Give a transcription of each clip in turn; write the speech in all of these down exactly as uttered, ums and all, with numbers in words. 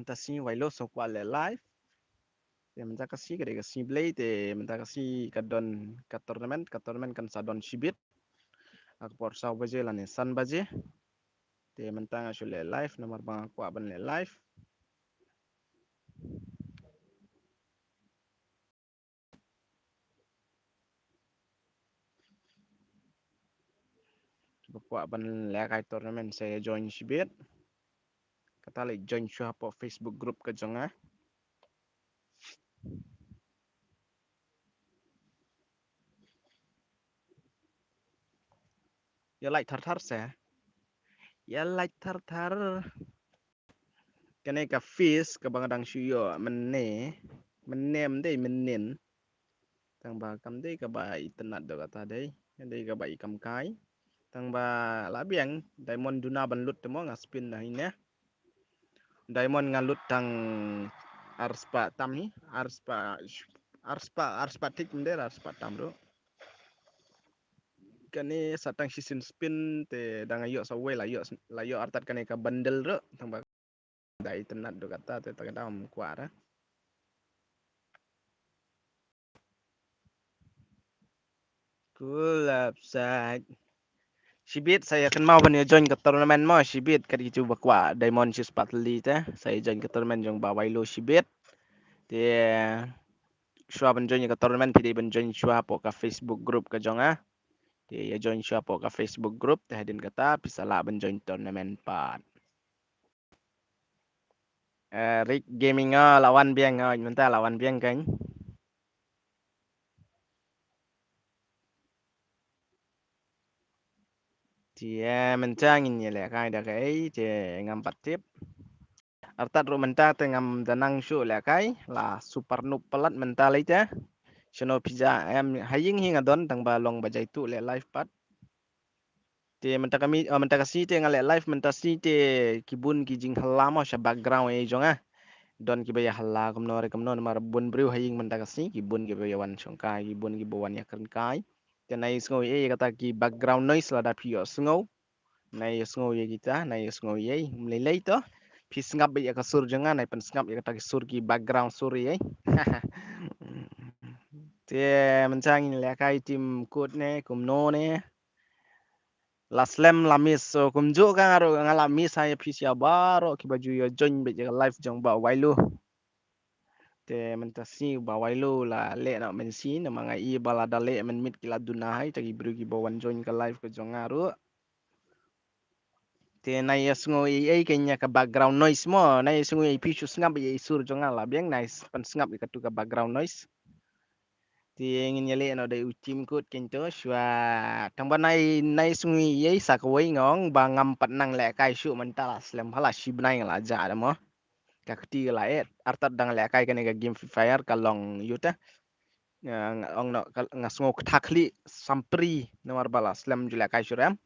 Mynta sngi Wailo sa kwah leh live. Te mynta ka sngi ka dei ka sngi Blei, te mynta ka sngi ka don ka tournament, ka tournament kan sa don shibit. Ha ka por saw baje lane san baje. Te mynta nga shu leh live, namar ba nga kwah ban leh live. Ba kwah ban leh kai tournament sa ïa join shibit. Kata leh join shuwa hapoh Facebook group ka jong nga. Ïa like thar thar sa. Ïa like thar thar. Kane ka fees kaba nga dang shu ïoh mynne, mynne ym dei mynnin. Tang ba kam dei kaba itynnad doh kata dei, dei kaba ikam kai. Tang ba la biang diamond duna ban lut te mo nga spin da hine. Diamond nga lut tang arspah tam hi, arspah, arspah, arspah thik ym dei, arspah tam ruh. Kane sa tang shisien spin te dang ïoh sa wei la ïoh, la ïoh artat kane ka bundle ruh, tang ba dei itynnad doh kata te ta ka dam kwah ra. Kulap sait. Shibit sa ïa kynmaw ban ïa join ka tournament mo, shibit kat ki ju ba kwah diamond shispah tylli te sa ïa join ka tournament jong Bah Wailo shibit. Te shuwa ban join ïa ka tournament phi dei ban join shuwa hapoh ka Facebook group ka jong nga. Te ïa join shuwa hapoh ka Facebook group te hadien kata phi sa lah ban join tournament pat. Eh, Rick Gaming, oh, la wan biang, oh, mynta la wan biang kan. Te mynta ngin ïa lehkai da kaei te ngam pat tip. Artat ruh mynta te ngam da nang shuh lehkai, la super noob palat mynta lei te. Shano phi ja em, ha ïing hi nga don tang ba long ba jai tuh leh live pat. Te mynta ka mi, oh, mynta ka sngi te nga leh live mynta sngi te ki bun ki jinghylla mo sha background ei jong nga. Don kiba ïa hylla kumno re kumno namar bun briew ha ïing mynta ka sngi, ki bun kiba ïa wan shongkai, ki bun kiba wan ïa kren kai. Te nai sngew ei kata ki background noise lada phi ïoh sngew. Nai sngew ei kita, nai sngew ei. Ym lei lei to. Phi sngap beit ïa ka sur jong nga, nai pynsngap ïa kata ki sur ki background sur ei. Te mynta ngin lehkai team code ne kumno ne. La slem la miss, so kumjuh ka nga ruh nga la miss ha ïa phi sha baroh kiba ju ïa join beit ïa ka live jong Bah Wailo. Te mynta sngi Bah Wailo la leh noh mynsiem, namar nga i ba lada leh mynmiet ki la duna hi, ta ki briew kiba wan join ka live ka jong nga ruh. Te nai ïa sngew ei ei kane ka background noise mo, nai ïa sngew ei phi shu sngap ïa i sur jong nga la biang, nai pynsngap ïa katu ka background noise. Te ngin ïa leh noh da u team code kane to shuwa. Tang ba nai, nai sngew ei ei sa kawei nga ong ba ngam pat nang lehkai shuh mynta la slem ha la shi bnai nga la jah da mo. Ka kti ka la eh, artat dang lehkai kane ka game Free Fire ka long ïa uta. Nga, nga ong noh ka, nga sngew ktha khlieh sampri namar ba la slem ju lehkai shuh re em.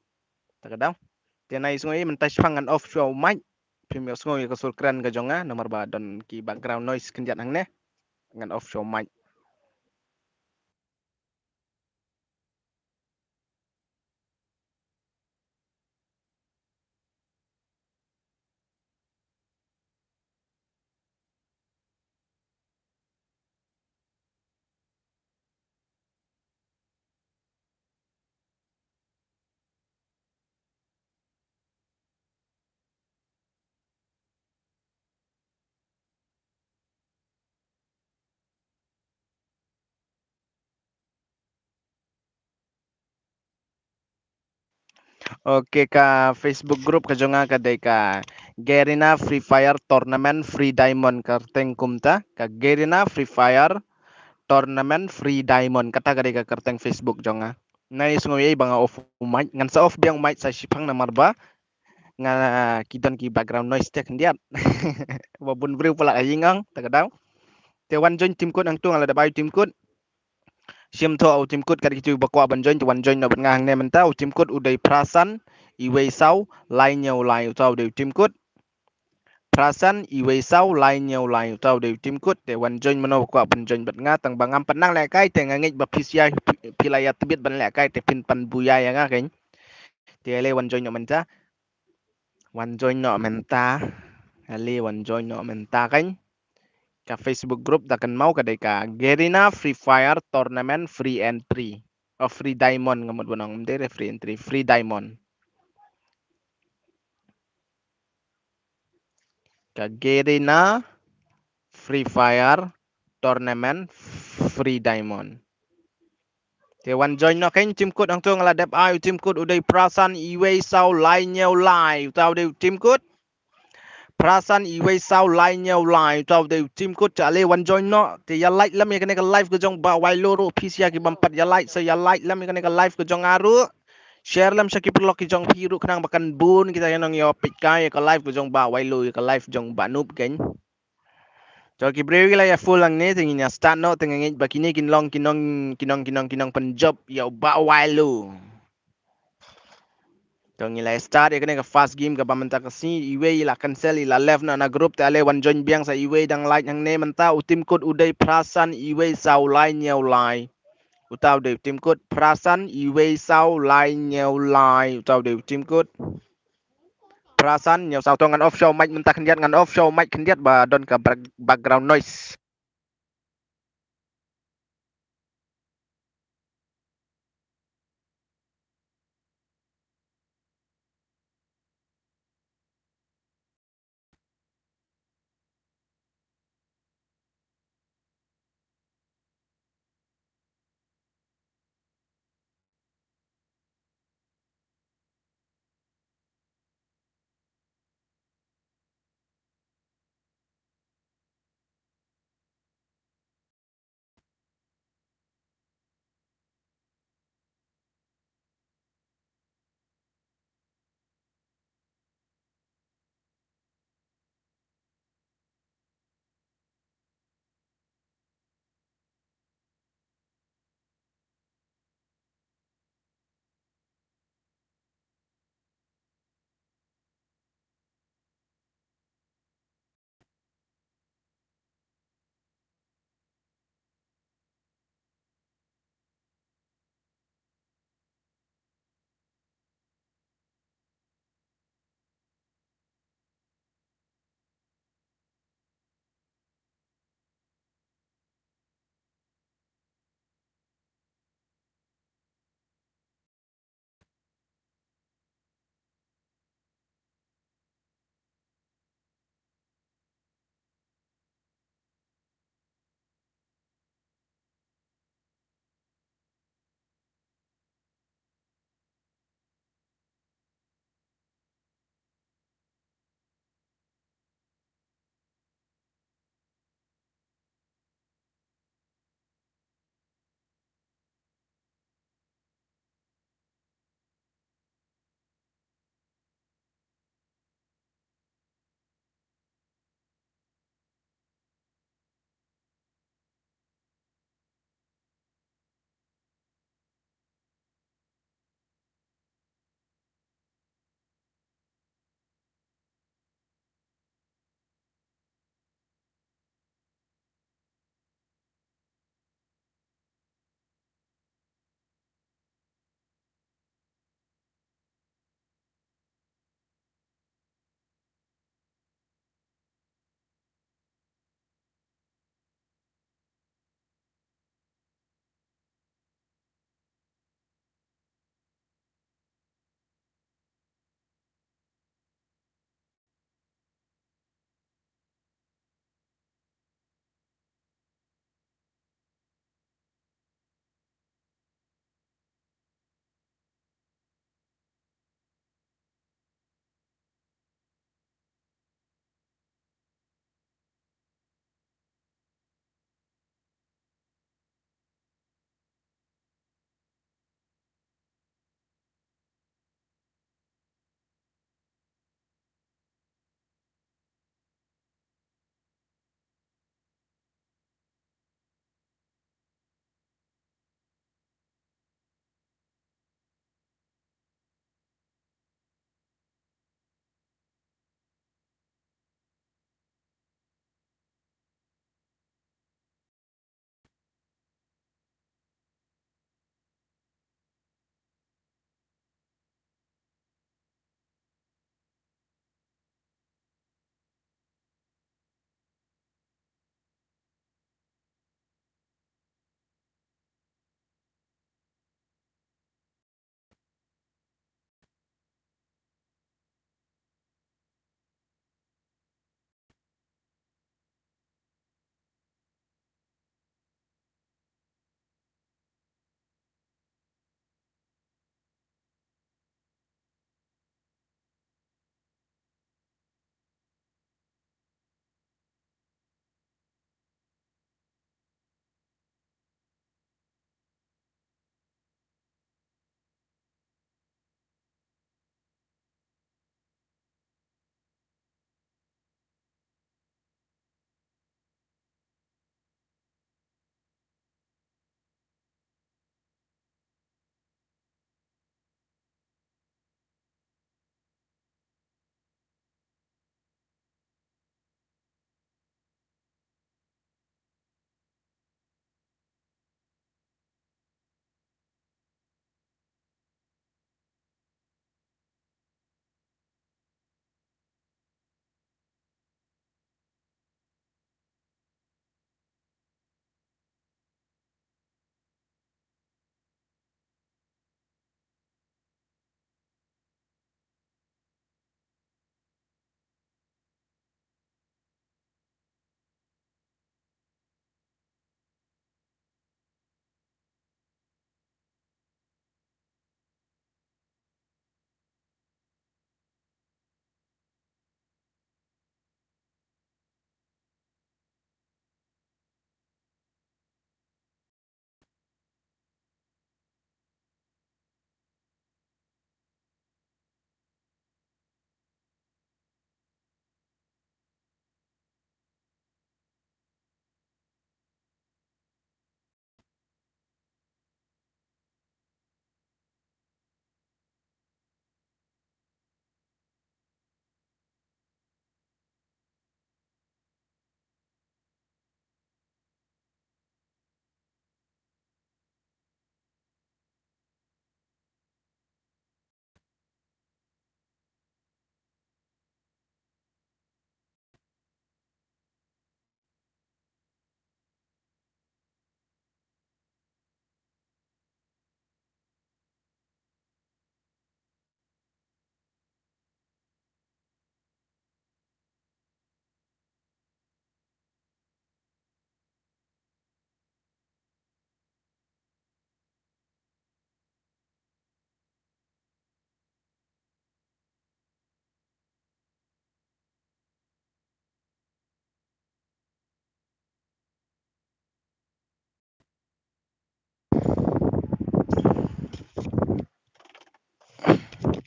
Ta ka daw. Te nai sngew ei mynta shiphang ngan off shuwa u mic. Phim ïoh sngew ïa ka sur kren ka jong nga namar ba don ki background noise khyndiat hangne. Ngan off shuwa u mic. Okay, ka Facebook group ka jong nga ka dei ka Garena Free Fire Tournament Free Diamond, ka kyrteng kumta, ka Garena Free Fire Tournament Free Diamond, kata ka dei ka kyrteng Facebook jong nga. Nai sngew ei ba nga off u mic, ngan sa off biang u mic sa shiphang namar ba nga, ki don ki background noise te khyndiat. Ba bun briew palat ha ïing ong, ta ka daw. Te wan join team code hangto, nga la da bai team code. Shim to u team code, kat kitu ba kwah ban join, te wan join noh bad nga hangne mynta. U team code u dei phra san, iwei saw, lai hynñiew lai, uta u dei u team code. Phra san, iwei saw, lai hynñiew lai, uta u dei u team code. Te wan join mano ba kwah ban join bad nga, tang ba ngam pat nang lehkai, te nga ngeit ba phi sha phi, phi la ïa tbit ban lehkai, te phin pan buya ïa nga keiñ. Te ale wan join noh mynta. Wan join noh mynta. Ale wan join noh mynta kan. Ka Facebook group da kan mau ka dei ka Garena Free Fire Tournament Free Entry. Oh, Free Diamond nga mut ban ong, ym dei re Free Entry, Free Diamond. Ka Garena Free Fire Tournament Free Diamond. Te wan join noh kan. Team code hangto nga la dep ai, u team code u dei Prasan Iwei Saw Lai Ñiew Lai. Uta u dei u team code Prasan Iwei Saw Lai Ñiew Lai. Uta u dei u team code. Ale wan join noh. Te ïa like lem ïa kane ka live ka jong Bah Wailo ruh, phi sa ïa ki bym pat ïa like, sa ïa like lem ïa kane ka live ka jong nga ruh. Share lem sha ki paralok ki jong phi ruh khnang ba kan bun kita ki nongïoh peit kai ïa ka live ka jong Bah Wailo, ïa ka live jong Bah Noob kan. To ki briew ki la ïa full hangne, te ngin ïa start noh. Te nga ngeit ba kine kin long ki nong, ki nong, ki nong, ki nongpynjop ïa u Bah Wailo. To ngi la start ïa kane ka first game kaba mynta ka sngi. Iwei i la cancel, i la left noh na group. Te ale wan join biang sa. Iwei dang live hangne mynta. U team code u dei Prasan Iwei Saw Lai Ñiew Lai. Uta u dei u team code Prasan Iwei Saw Lai Ñiew Lai. Uta u dei u team code Prasan Ñiew Saw. To ngan off sha u mic mynta khyndiat, ngan off sha u mic khyndiat ba don ka bra-, background noise.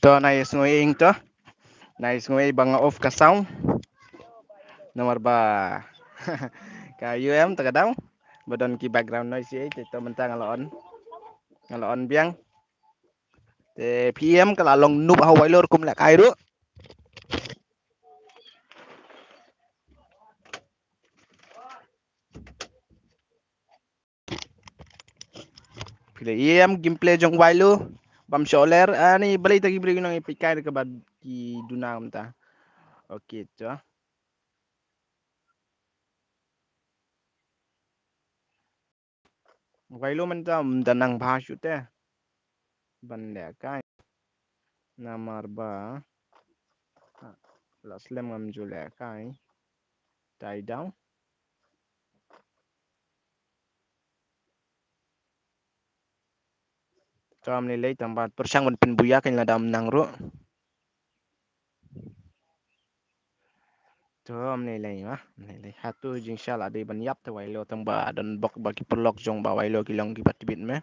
To, nai sngew ing to. Nai sngew ba nga off ka sound. Namar ba ka U M ta ka dang ba don ki background noise ei, te to mynta nga la on. Nga la on biang. Te P M ka la long nup ha Wailur kum leh kai ruh. Phi la ïohi em gameplay jong Wailur bam sholer ani balei ta ki briew nang ïa peit kai ka ba ki duna mynta. Okay to. Wailur mynta mynta nang bha shuh te ban leh kai. Namar ba la slem ngam ju leh kai. Tai down. To ym lei lei tang ba pyrshang ban pynbuya kan lada ym nang ruh. To ym lei lei ma, ym lei lei. Hato jingshisha la dei ban ïap te Wailur tang ba don bok ba ki paralok jong ba Wailur ki long ki ba tbit me.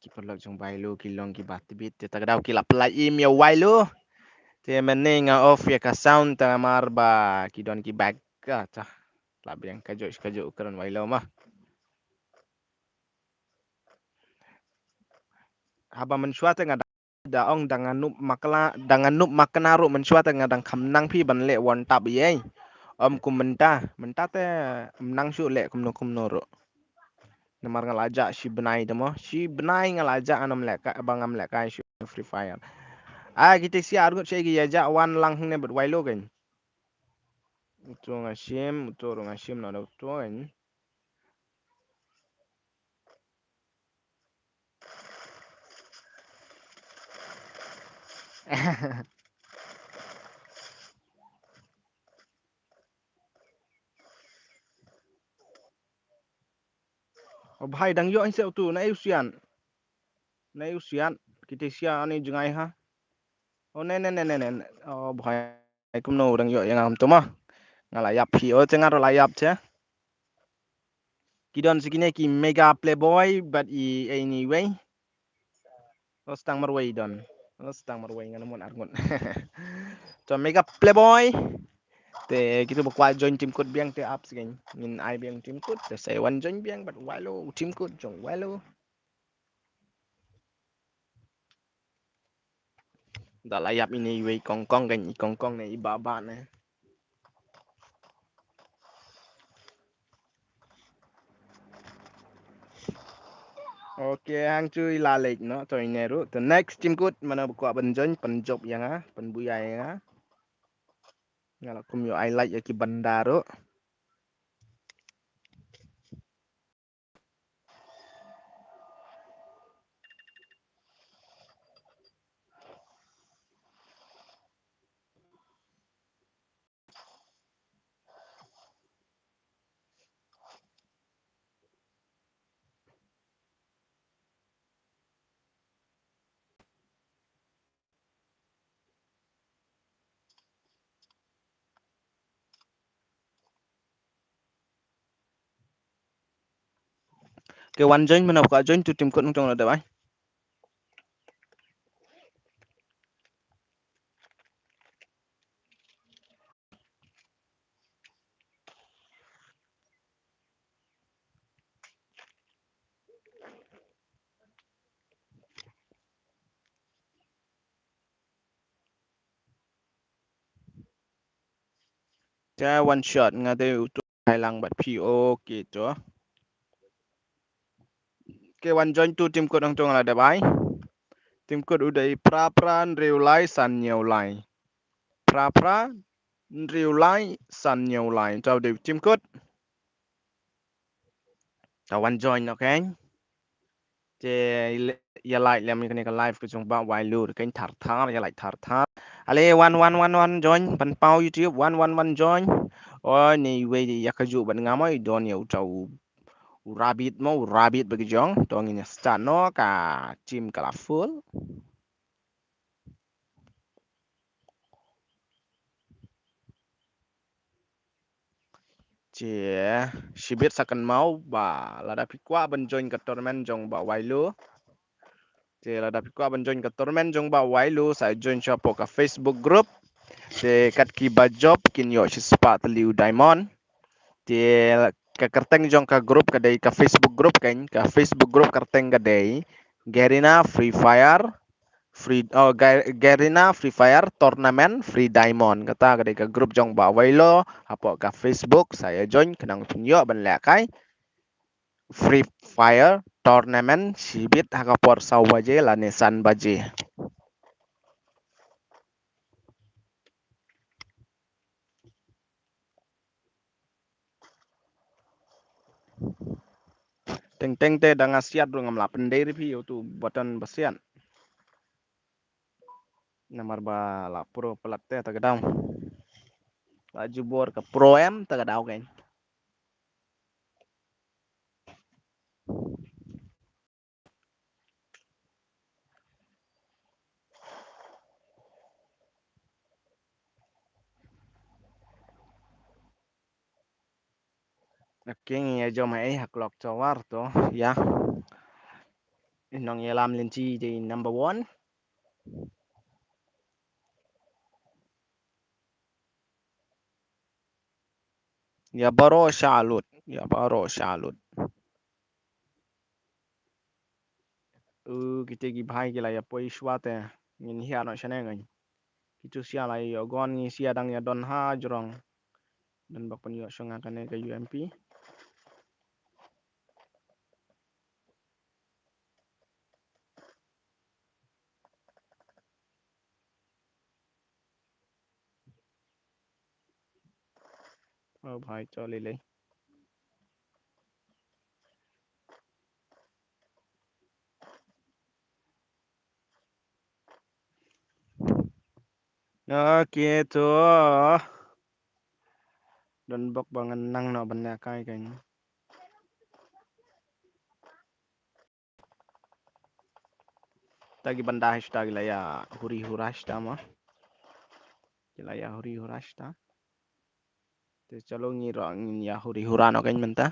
Ki paralok jong Wailur ki long ki ba tbit te ta ka daw ki la pynlait im ïa Wailur. Te mynne nga off ïa ka sound ta namar ba ki don ki back ka ta. La biang ka jok ka jok kren Wailur ma. Haba mynshuwa te nga da ong da nga nup makla da nga nup makna ruh mynshuwa te nga dang kham nang phi ban leh one tap ïa. Om kum mynta mynta te ym nang shuh leh kumno kumno ruh. Namar nga la jah shi bnai te mo shi bnai nga la jah ngam leh kai ba ngam leh kai shuh Free Fire. Ai kita sia arngut shi ki ïa jah wan lang hangne bad Wailur kan. Uto nga shim uto ruh nga shim na da uto kan. O bhai dang ïoh ain se utu na u sian. Na u sian kita sia ani jngai ha. O ne ne ne ne ne. O bhai kumno dang ïoh ïa nga kumtu ma. Nga la ïap phi o te nga ruh la ïap te. Ki don sa kine ki mega playboy bad i anyway. Los tang marwei don. Los tang marwei ngan mon arngut. To mega playboy. Te kitu ba kwah join team code biang te ap sgeng. Ngin ai biang team code te sai wan join biang bad Wailur team code jong Wailur. Da la ïap ine iwei kongkong kan i kongkong ne i baba ne. Okay hang chu i la lek no to ine ruh the next team code mana ba kwah ban join pynjop ïa nga pynbuya ïa nga. Nga la kum ïoh ai like ïa ki banda ruh. Ke wan join mano ka join tu team code nong tong la da bai. Te one shot nga te u tu hai lang bad P O kito. Ke wan join tu team code nong tong la da bai. Team code u dei pra pra nriu lai san nyiu lai. Pra pra nriu lai san nyiu lai. Tau dei team code. Tau wan join okay. Te ïa like lem kane ka live ka jong ba Wailur kan thar thar ïa like thar thar. Ale wan wan wan wan join pan pau YouTube wan wan wan join. Oi ni wei ïa ka ju ban nga mo i don ïa u tau u rabbit mo u rabbit ba ki jong to ngin ïa start no ka team colorful. Te shibit sa kynmaw ba lada phi kwah ban join ka tournament jong Bah Wailu. Te lada phi kwah ban join ka tournament jong Bah Wailu, sa join shapoh ka Facebook group. Te kat kiba jop kin ïoh shispah tylli u diamond. Te ka kyrteng jong ka group ka dei ka Facebook group kan, ka Facebook group kyrteng ka dei Garena Free Fire Free, oh, Ga-, Garena Free Fire Tournament Free Diamond. Kata ka dei ka group jong Bah Wailu hapoh ka Facebook, sa ïa join khnang phin ïoh ban lehkai Free Fire Tournament shibit ha ka por saw baje lane san baje. Teng teng te da nga siat ruh ngam lah pyndei ïa phi ïa utu button ba siat. Namar ba la pro plat te ta ka daw. La jubor ka pro em ta ka daw kan. Okay, ngi ïa jom ha ei ha clock tower to, ïa. Nongïalam lynti dei number one. Ïa baroh sha lut, ïa baroh sha lut. U, kita ki bhai ki la ïa poi shuwa te ngin hiar noh shane ngan. Kitu sia la ïa gon ngi sia dang ïa don ha jrong. Don bok pynïoh shong nga kane ka U M P. Oh bhai, cho lei lei. Okay to. Don bok ba ngan nang noh ban ïa kai kai. Ta ki banda hashta ki la ïa huri hura hashta ma. Ki la ïa huri hura hashta. Te chalo ngi ruh ngin ïa huri hura noh kan mynta.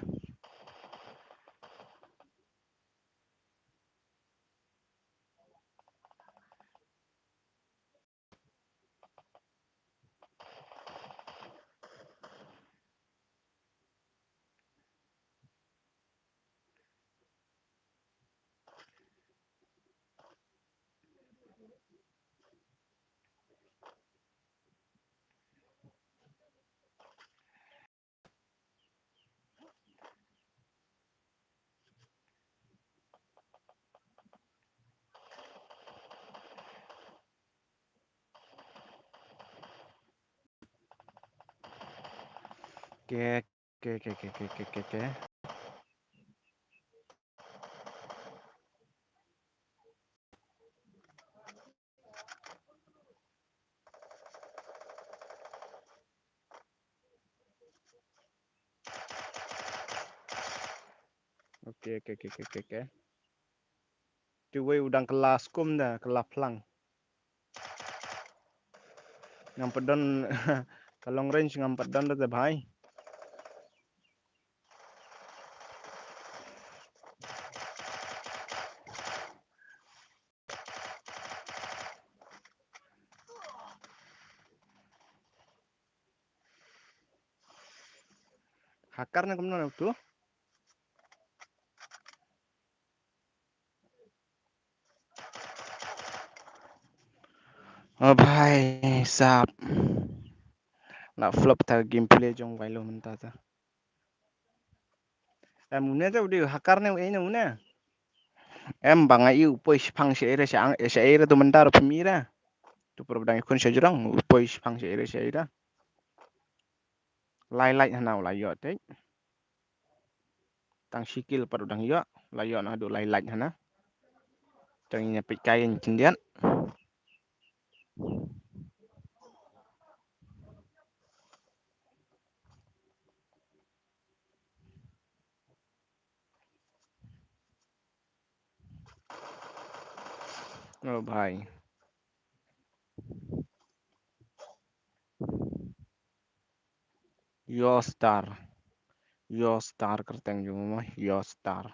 Okay, okay, okay. Okay, okay, okay, okay, okay, okay. Te wei u dang kylla skum da, kylla phlang. Ngam pat don, ka long range ngam pat don da te bhai. Hacker ne kumno ne utu? Oh bhai sahab. La flop ta gameplay jong Wailu mynta ta. Em, une te u dei hacker ne u ei ne une? Em, ba nga ïohi u poi shipang sha area sha ang-, sha area tu mynta ruh phi mih ïa. Tu pyrshang ïakhun sha jrong u poi shipang sha area sha area. Lai light hana u la ïoh te. Tang shi kill pat u dang ïoh, la ïoh naduh lai light hana. Tang ïa peit kai ïa chyndiat. Oh bhai. Yo star. Yo star kyrteng jong mo, yo star.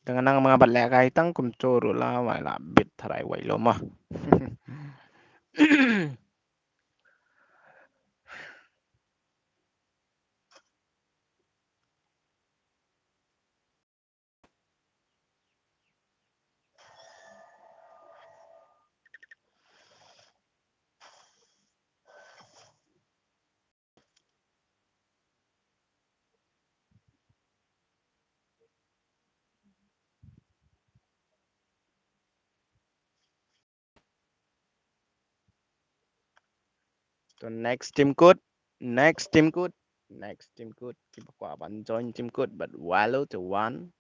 Tang nang ma nga bat lehkai tang kumto ruh la, ma la bit tharai wai lo ma. To next team code, next team code, next team code. Kiba kwah ban join team code bad walo to wan.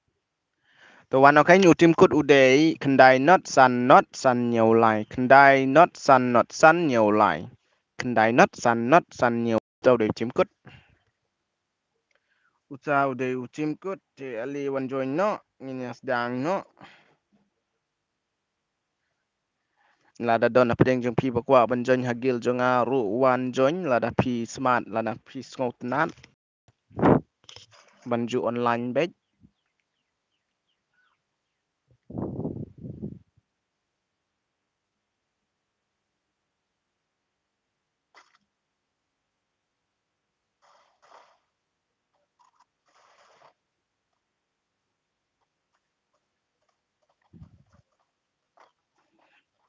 To wan, okay, u team code u dei khyndai not san not san hynñiew lai. Khyndai not san not san hynñiew lai. Khyndai not san not san hynñiew. To u dei u team code. Uta u dei u team code, te ale wan join noh, ngin ïa sdang noh. Lada don na pdeng jong phi ba kwah ban join ha guild jong nga ruh wan join, lada phi smat, lada phi sngewtynnat ban ju online beit.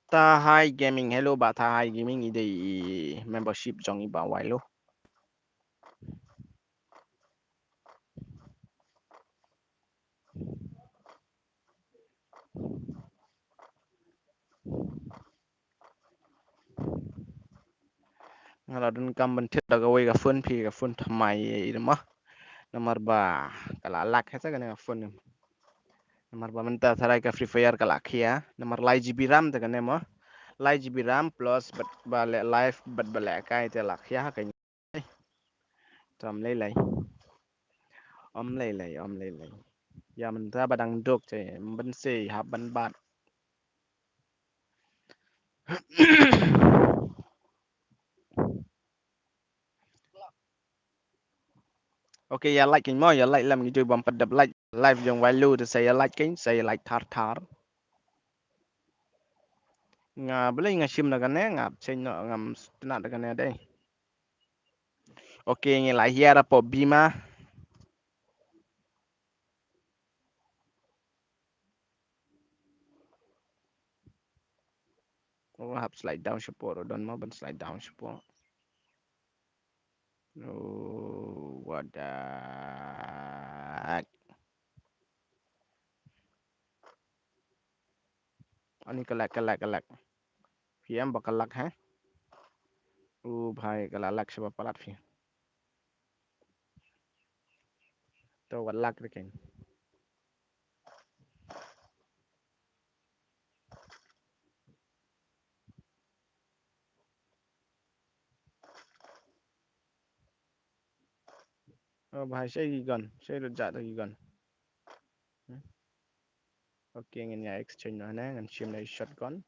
Tahai Gaming, hello Bah Tahai Gaming, i dei i membership jong i Bah Wailo. Nga la donkam ban thied da kawei ka phone, phi ka phone thymmai ïa i ma. Namar ba ka la lag hi sa kane ka phone. Namar ba mynta tharai ka Free Fire ka la khia. Namar lai GB RAM te kane ma. Lai GB RAM plus bad ba leh live bad ba lehkai te la khia ha kane. Te ym lei lei. Ym lei lei, ym lei lei. Ïa mynta ba dang duk te ym ban sei hap ban bat. Okay, ïa like kein mo, ïa like lem, ngi ju bam pat dep like live jong Wailo te sa ïa like kein, sa ïa like thar thar. Nga balei nga shim na kane, nga cheng noh, ngam sngewtynnat da kane dei. Okay, ngi la hiar hapoh Bima. Oh, hap slide down shapoh, ruh don mo ban slide down shapoh. Oh, wadak. Ani ka lag, ka lag, ka lag. Phi em ba ka lag, ha? U bhai, ka la lag shaba palat phi. To wat lag re kein. Oh, bhai, shei ki gun, shei ruh jat ki gun. Hmm? Okay, ngin ïa exchange noh ne, ngan shim da i shotgun.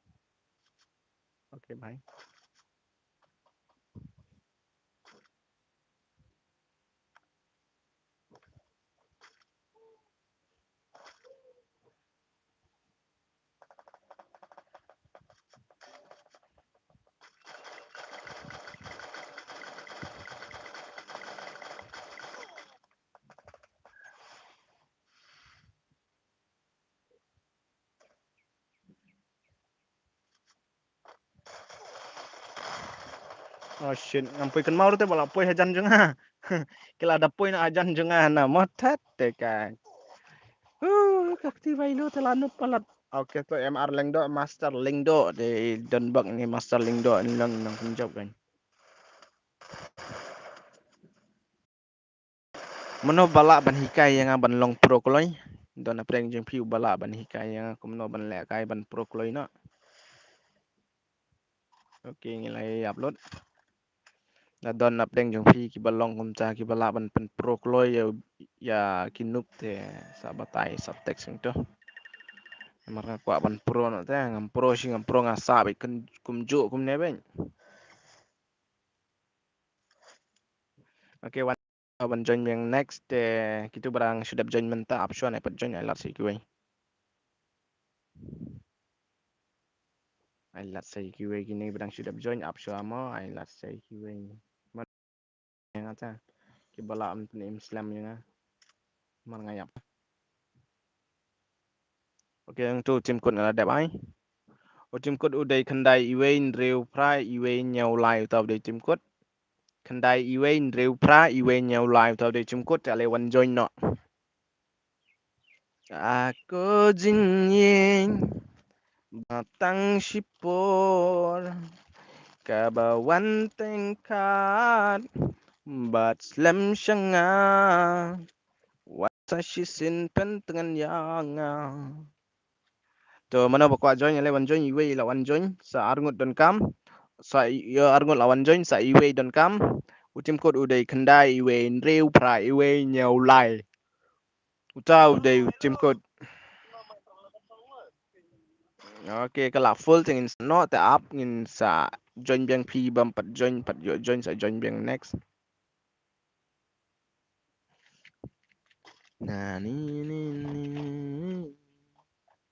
Okay, bhai. Oh shit, ngam poi kynmaw ruh te ba la poi hajan jong nga. Ki la da poi na hajan jong nga na mo, that te ka. Uh, ka kti Wailo te la nut palat. Okay, to M R Lyngdoh, Master Lyngdoh, te don bak ni Master Lyngdoh, ni long nang pynjop kan. Mano ba lah ban hikai ïa nga ban long pro kloi? Don na pdeng jong phi uba lah ban hikai ïa nga kumno ban lehkai ban pro kloi noh. Okay, ngi la ïa upload. Na don na pdeng jong phi kiba long kumta, kiba lah ban pyn pro kloi ïa, ïa ki noob te sa batai sa text sngewthuh. Namar nga kwah ban pro noh te, ngam pro shi ngam pro, nga sah beit kumjuh kumne beit. Okay, wan, wan join biang next, te kitu ba dang shu dep join mynta ap shuwa, ai pat join, ai lad sa ïa kiwei. Ai lad sa ïa kiwei, kine ba dang shu dep join ap shuwa mo, ai lad sa ïa kiwei. Ïa nga ta. Ki ba la am tne im slem ïa nga. Mar nga ïap. Okay, ong tu Tim Kut nga la dep ai. U Tim Kut u dei khyndai iwei hynriew phra iwei hynñiew lai, uta u dei Tim Kut. Khyndai iwei hynriew phra iwei hynñiew lai, uta u dei Tim Kut, ale wan join noh. Ka ko jingïeng ba tang shipor, kaba wan teng kat bad slem sha nga, wan sa shisien pyntngen ïa nga. To mano ba kwah join, ale wan join, iwei la wan join, sa arngut donkam. Sa i-, ïa arngut la wan join, sa iwei donkam. U Tim Kut u dei khyndai iwei hynriew phra iwei hynñiew lai. Uta u dei u Tim Kut. Okay, ka la full te ngin sa noh te ap ngin sa join biang phi bym pat join, pat ïoh join sa join biang next. Na ni ni ni ni.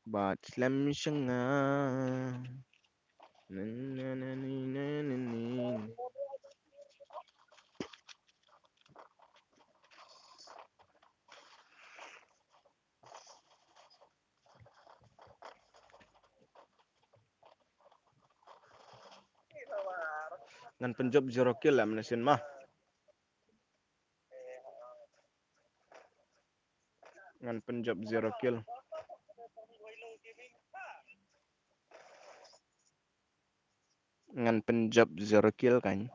Bad slem sha nga. Na na na ni na ni ni. Ngan pynjop zero kill em na sien ma. Ngan pynjop zero kill. Ngan pynjop zero kill kan.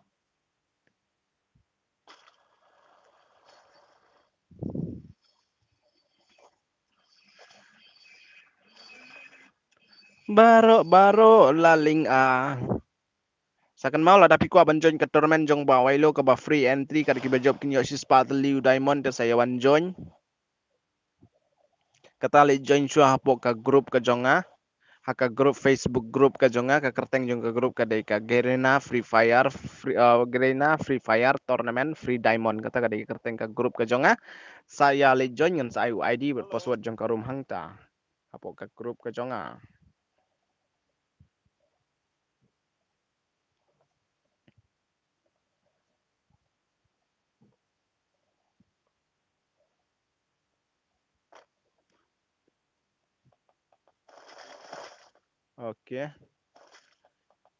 Baroh baroh la ling a. Sa kynmaw lada phi kwah ban join ka tournament jong ba Wailo kaba free entry, kat kiba jop kin ïoh shispah tylli u diamond te sa ïa wan join. Kata leit join shuwa hapoh ka group ka jong nga. Ha ka group, Facebook group ka jong nga, ka kyrteng jong ka group ka dei ka Garena Free Fire, free, uh, Garena Free Fire Tournament Free Diamond. Kata ka dei ka kyrteng ka group ka jong nga. Sa ïa leit join, ngan sa ai u I D bad password jong ka room hangta. Hapoh ka group ka jong nga. Okay.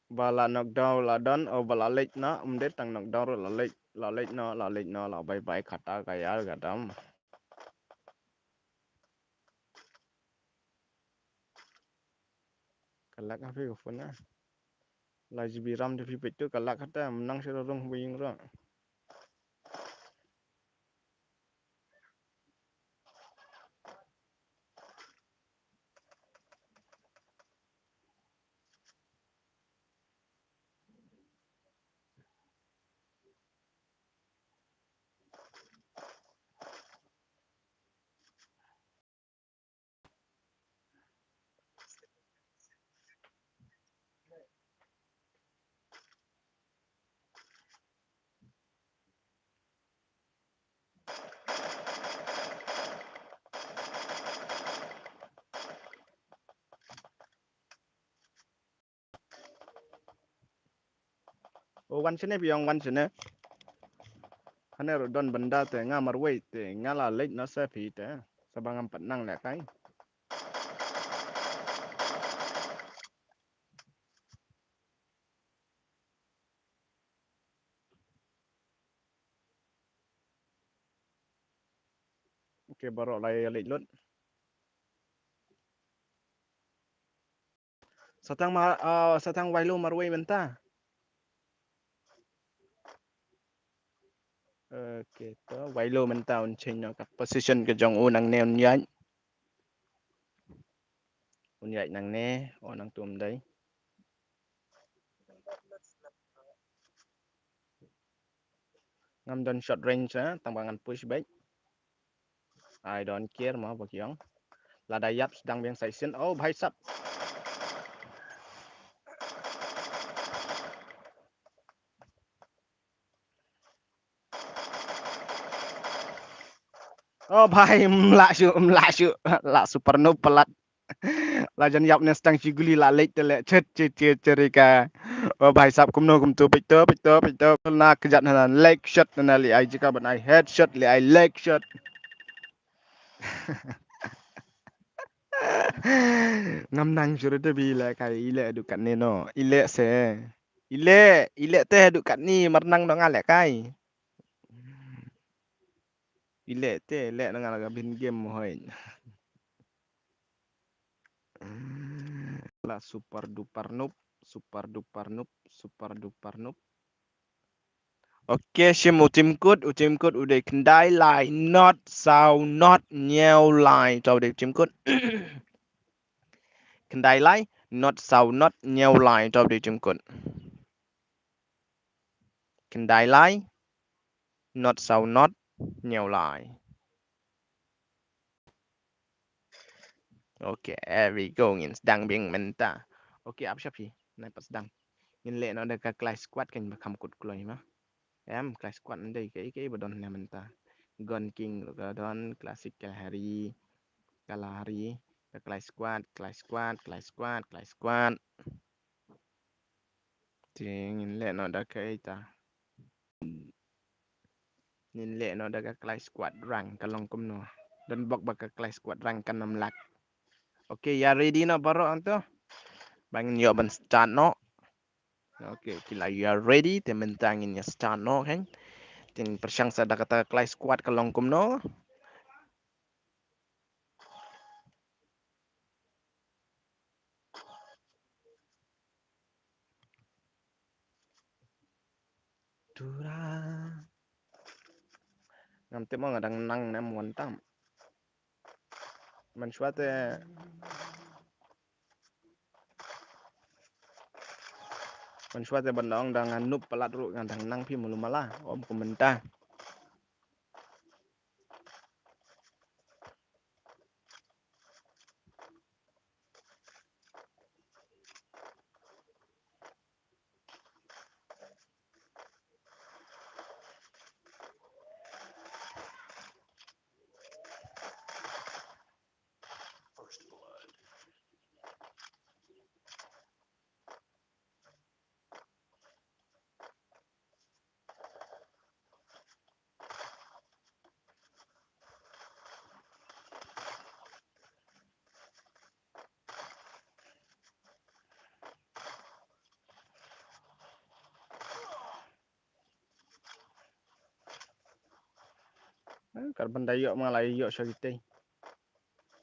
Ba la knockdown la don, oh, ba la leit noh, ym dei tang knockdown ruh, la leit, la leit noh, la leit noh, la bye bye kata ka ïar ka dam. Ka lag ha phi ka phone na. Lai G B RAM te phi peit tu ka lag kata, ym nang shu rung ba ïing ruh. O, wan shane phi ong, wan shane. Hane ruh don bynda te nga marwei te nga la leit noh sa phi te. Sa ba ngam pat nang lehkai. Okay, baroh la ïa leit lut. Sa tang ma, ah, sa tang Wailo marwei mynta. Okay, to Wailo mynta un change noh ka position ka jong u nangne un ïaid. Un ïaid nangne, o nangtu ym dei. Ngam don short range, eh, tang ba ngan push beit. I don't care mo ba ki ong. Lada ïap sdang biang sa shisien. Oh, bhai sab. Oh bhai, mlah shu, mlah shu. La super noob palat. La jan ïap ne stang shi guli la leit te le chet chet chet cherika. Oh bhai sap kumno kumto peit to peit to peit to na kjat na leg shot na li ai jika ban ai head shot li ai leg shot. Ngam nang shuh te bi le kai ile du kat ni no. Ile se. Ile ile te du kat ni mar nang no nga le kai. Ile te le no nga la bin game mo hoi. La super duper noob, super duper noob, super duper noob. Okay, shim u Tim Kut, u Tim Kut u dei khyndai lai not saw not hynñiew lai. To u dei Tim Kut. Khyndai lai not saw not hynñiew lai. To u dei Tim Kut. Khyndai lai not saw not hynñiew lai. Okay, here we go, ngin sdang biang mynta. Okay, ap shap hi. Nai pat sdang. Ngin leh noh da ka Clash Squad kan ba kham kut kloi ma. Em, Clash Squad ndai ka ike ba don ne mynta. Gun King ka don, Classic Kalahari. Kalahari, ka Clash Squad, Clash Squad, Clash Squad, Clash Squad. Te ngin leh noh da ka ita. Ngin leh noh da ka Clash Squad rank ka long kumno. Don bok ba ka Clash Squad rank kan nam lak. Okay, ïa ready noh baroh hangto. Ba ngin ïoh ban start noh. Okay, ki la ïa ready te mynta ngin ïa start noh kan. Te pyrshang sa da kata Clash Squad ka long kumno. Tura. Ngam tip mo nga dang nang ne mo wan tam. Mynshuwa te, mynshuwa te ban da ong da nga noob palat ruh nga dang nang phi mulu mala. Om kumenta. Kat ban da ïoh ma nga la ïoh sha kitei.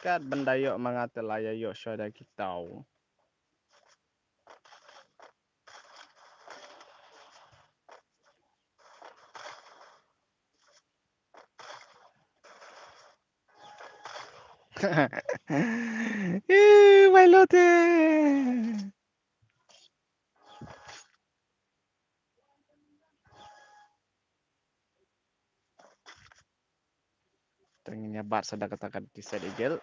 Kat ban da ïoh ma nga te la ïoh sha da kitau. Ih, wai lote. Te ngin ïa bat sa da kata ka Desert Eagle.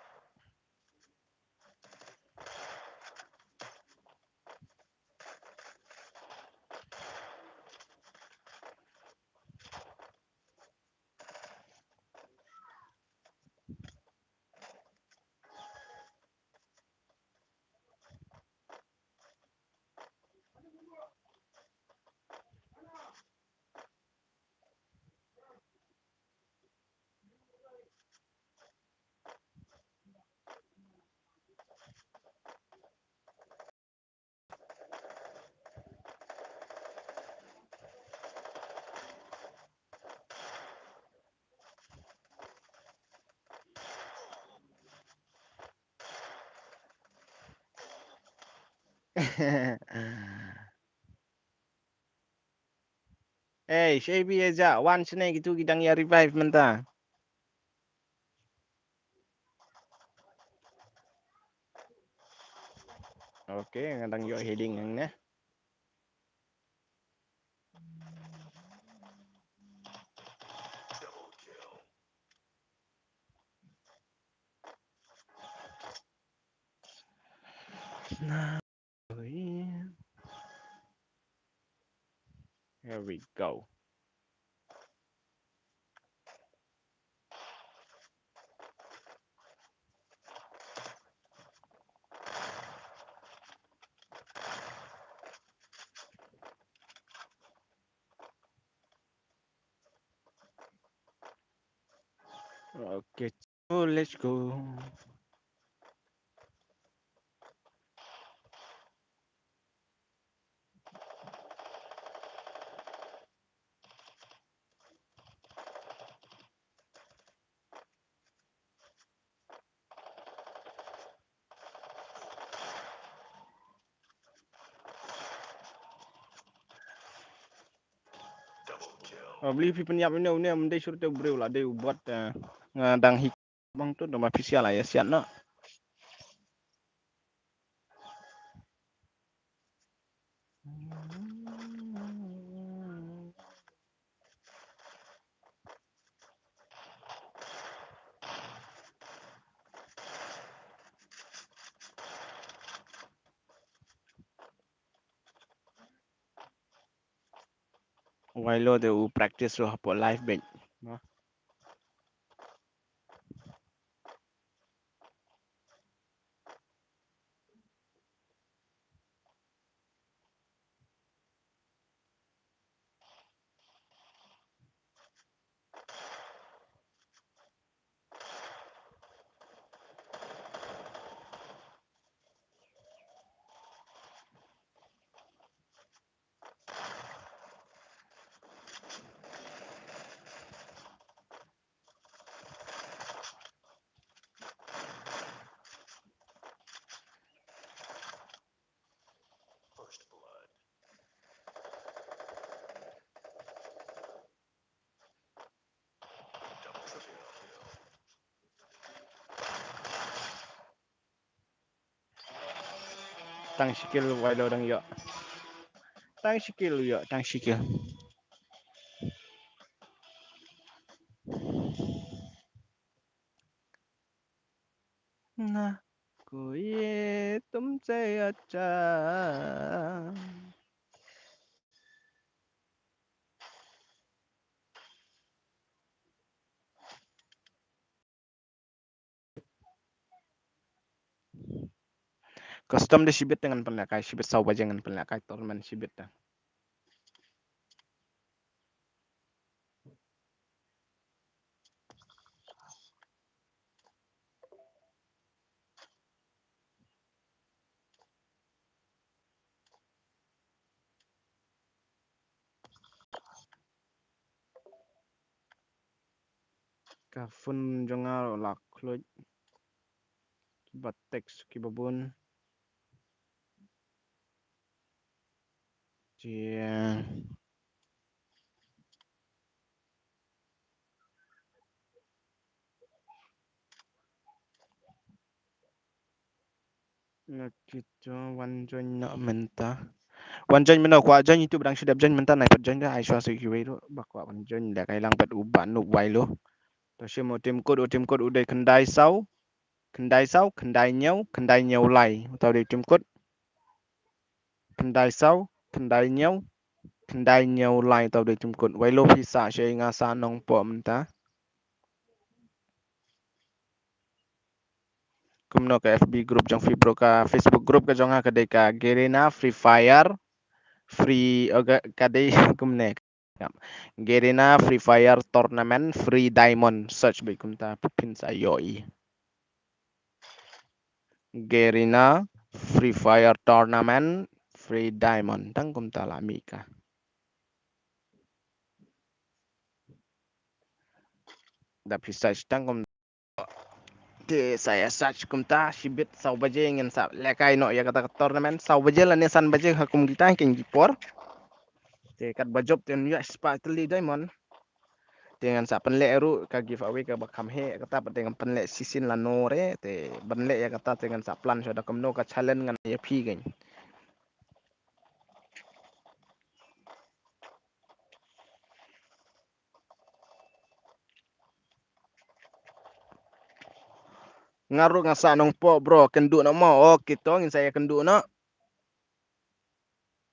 Ei, Shebi Eza, wan shane, kitu ki dang ïa revive mynta. Okay, nga dang ïoh healing hangne. Here we go. Okay, so let's go. Beli phi pynïap une une, ym dei shuh te u briew, la dei u bot, eh, nga dang hi bang tu, dama phi siat la ïa siat noh. Wailo te u practice ruh hapoh live beit. Tang shi kill Wailo dang ïoh. Tang shi kill ïoh, tang shi kill. Na ko ye tumse acha. Custom de shibit te ngan pynlehkai, shibit saw baje ngan pynlehkai tournament shibit te. Ka phone jong nga la khluit. Kiba text kiba bun. Jia. Nga kito wan join noh mynta. Wan join mynno kwah join YouTube dang shu dep join mynta, nai pat join da ai shuwa sa kiwei ruh ba kwah wan join da kai lang pat u ba nu Wailo. To shim u team code, u team code u dei khyndai saw, khyndai saw, khyndai hynñiew, khyndai hynñiew lai. Uta u dei team code. Khyndai saw, khyndai hynñiew, khyndai hynñiew lai uta u dei team code. Wailo phi sah sha nga sah Nongpoh mynta. Kumno ka F B group jong phi bro, ka Facebook group ka jong nga ka dei ka Garena Free Fire Free, oh, ka, ka dei kumne. Garena Free Fire Tournament Free Diamond, search beit kumta phin sa ïohi. Garena Free Fire Tournament Free Diamond, tang kumta la mih ka. Da phi search tang kum Te sa ïa search kumta, shibit saw baje ngin sa lehkai noh ïa kata ka tournament, saw baje lane san baje ha kum kita ha kine ki por. Te katba jop te ïa spah tylli diamond. Te ngan sa pynleh ruh ka giveaway kaba kham heh kata pat, te ngan pynleh shisien lano re, te ban leh ïa kata te ngan sa plan shuwa da kumno ka challenge ngan ïa phi kein. Nga ruh nga sah Nongpoh bro, kynduh noh mo. Okay to ngin sa ïa kynduh noh.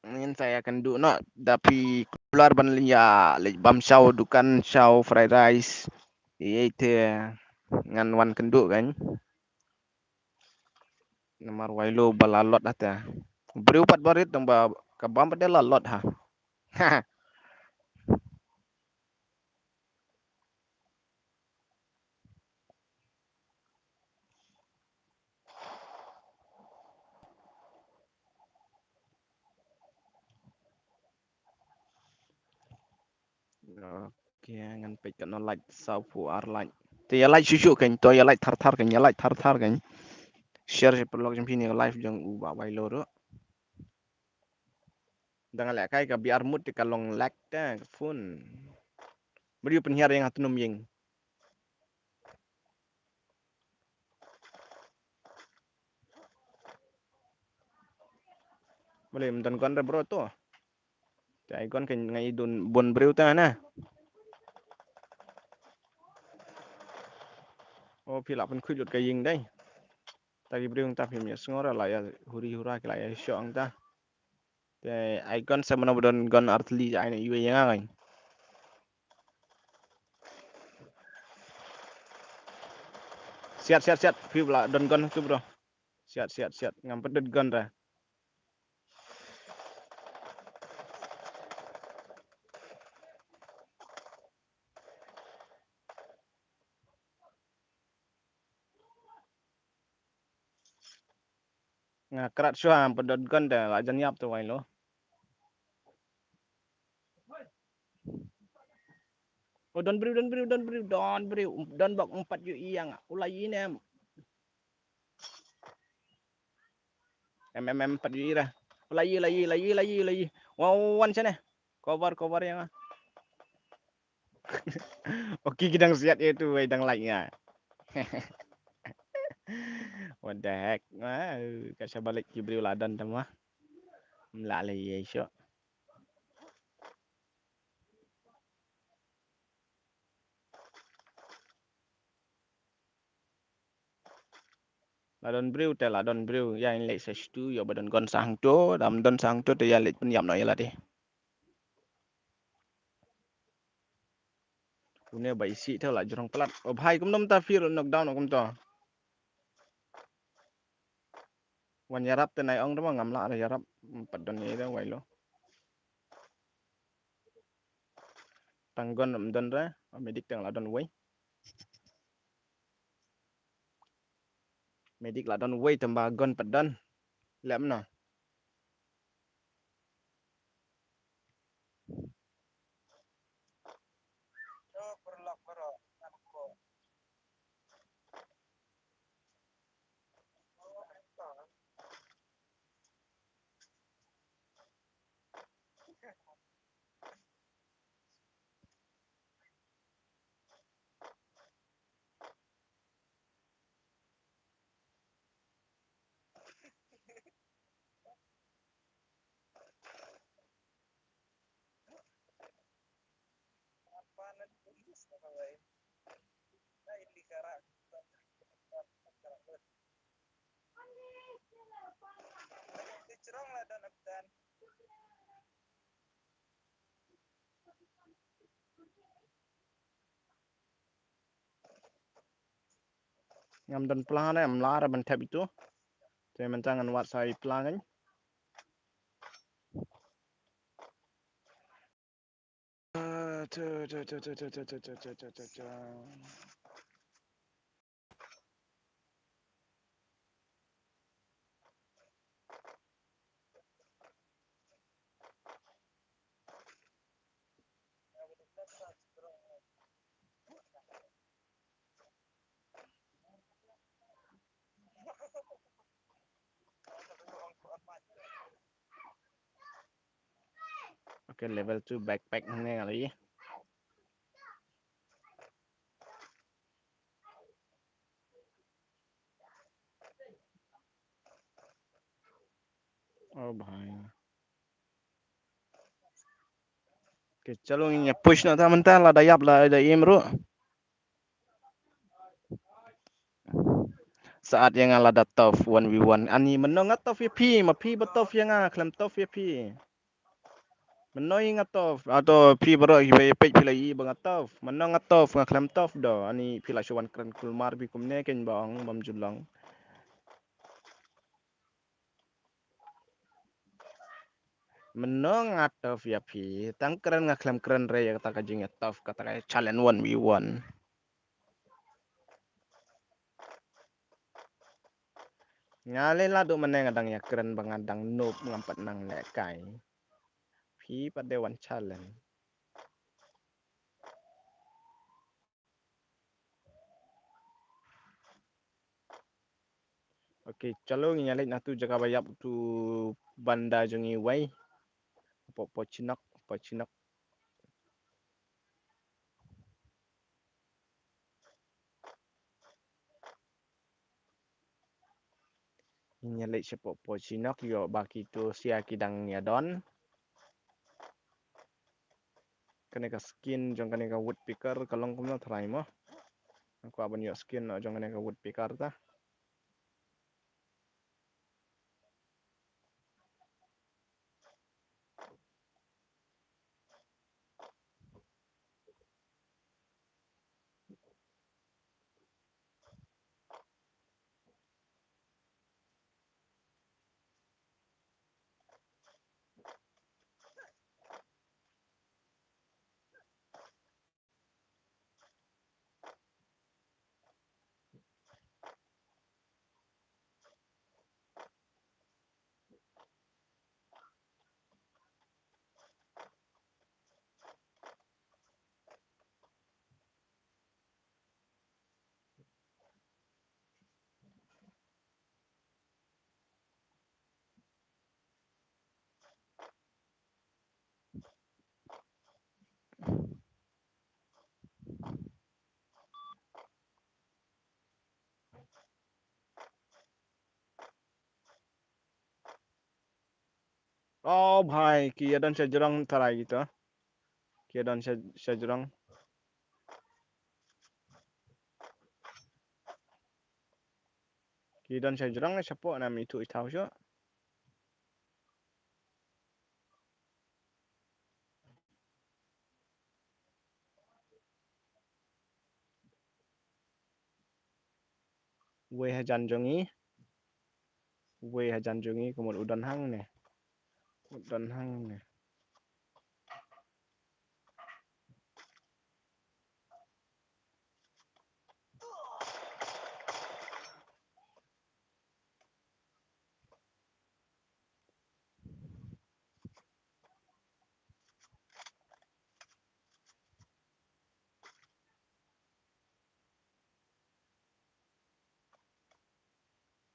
Ngin sa ïa kynduh noh da phi kular ban leit ïa leit bam shaw dukan shaw fried rice. Ïa te ngan wan kynduh kan. Namar Wailo ba la lot hata. Briew pat barit dang ba ka bam pat de la lot ha. Okay, ngan peit katno like, sawphew ar like. Te ïa like shuh shuh kein, to ïa like thar thar kein, ïa like thar thar kein. Share sha paralok jong phi ïa ka live jong u Bah Wailo ruh. Dang lehkai ka B R mut te ka long lag te ka phone. Briew pynhiar ïa nga tnum ïing. Balei ym don gun re bro to. Te ai gun kein nga i don bun briew ta na. O phi lah pynkhuid lut ka ïing dei. Ta ki briew ta phim ïa sngur la ïa huri hura ki la ïa shoh ang ta. Te ai gun sa mano ba don gun artylli ai na iwei ïa nga kein. Siat siat siat phi ba la don gun tu bro. Siat siat siat ngam pat don gun re. Nga krat shuwa ym pat don gun te la jan ïap te Wailo. O don briew don briew don briew don briew don bok ym pat ïohi ïa nga u la ïohi ne em. Em em em pat ïohi ra. U la ïohi la ïohi la ïohi la ïohi la ïohi. Wan wan shane. Cover cover ïa nga. Okay ki dang siat ïa tu wei dang like nga. What the heck. Wah, ka shaba leit ki briew la don te ma. Ym lah leh ïa shuh. La don briew te la don briew ïa in leit sa shuh ïa ba don gun sa hangto dam don sa hangto te ïa leit pynïap noh ïa lade. Une ba isi te la jrong plat. O bhai kumno mynta phi ruh knockdown kumto. Wan ïarap te nai ong dama ngam lah ïarap. Pat don ïa da Wailo. Tang gun ym don re, medic tang la don wei. Medic la don wei tang ba gun pat don. Lem na. Ngam don plan eh, ym lah ban thep itu. Te mynta ngan wad sa i plan kan. Okay, level two backpack hangne nga la ïohi. Oh bhai. Okay, chalo ngin ïa push noh ta mynta lada ïap lada im ruh. Sat ïa nga lada tough one v one. Ani mynno nga tough ïa phi, ma phi ba tough ïa nga, khlem tough ïa phi. Mynno ïa nga tough, ato phi baroh kiba ïa peit phi la ïohi ba nga tough. Mynno nga tough, nga khlem tough doh. Ani phi la shu wan kren kulmar phi kumne kein ba ong bym ju long. Mynno nga tough ïa phi, tang kren nga khlem kren re ïa kata ka jingïa tough, kata ka challenge one v one. Nga lei la duh mynne nga dang ïa kren ba nga dang noob ngam pat nang lehkai. Phi pat de wan challenge. Okay, chalo, ngin ïa leit na tu jaka ba ïap tu banda jong ngi wei. Hapoh Pochinok, Pochinok. Ngin ïa leit shapoh Pochinok, ïoh ba kitu sia ki dang ïa don. Kane ka skin jong kane ka woodpecker ka long kumno trai mo. Nga kwah ban ïoh skin jong kane ka woodpecker ta. Oh bhai, ki ïa don sha jrong tharai kita. Ki ïa don sha, sha jrong. Ki don sha jrong ne shapoh, nam ithuh ithaw shuh. Wei hajan jong ngi. Wei hajan jong ngi, ka mut u don hangne. U don hangne.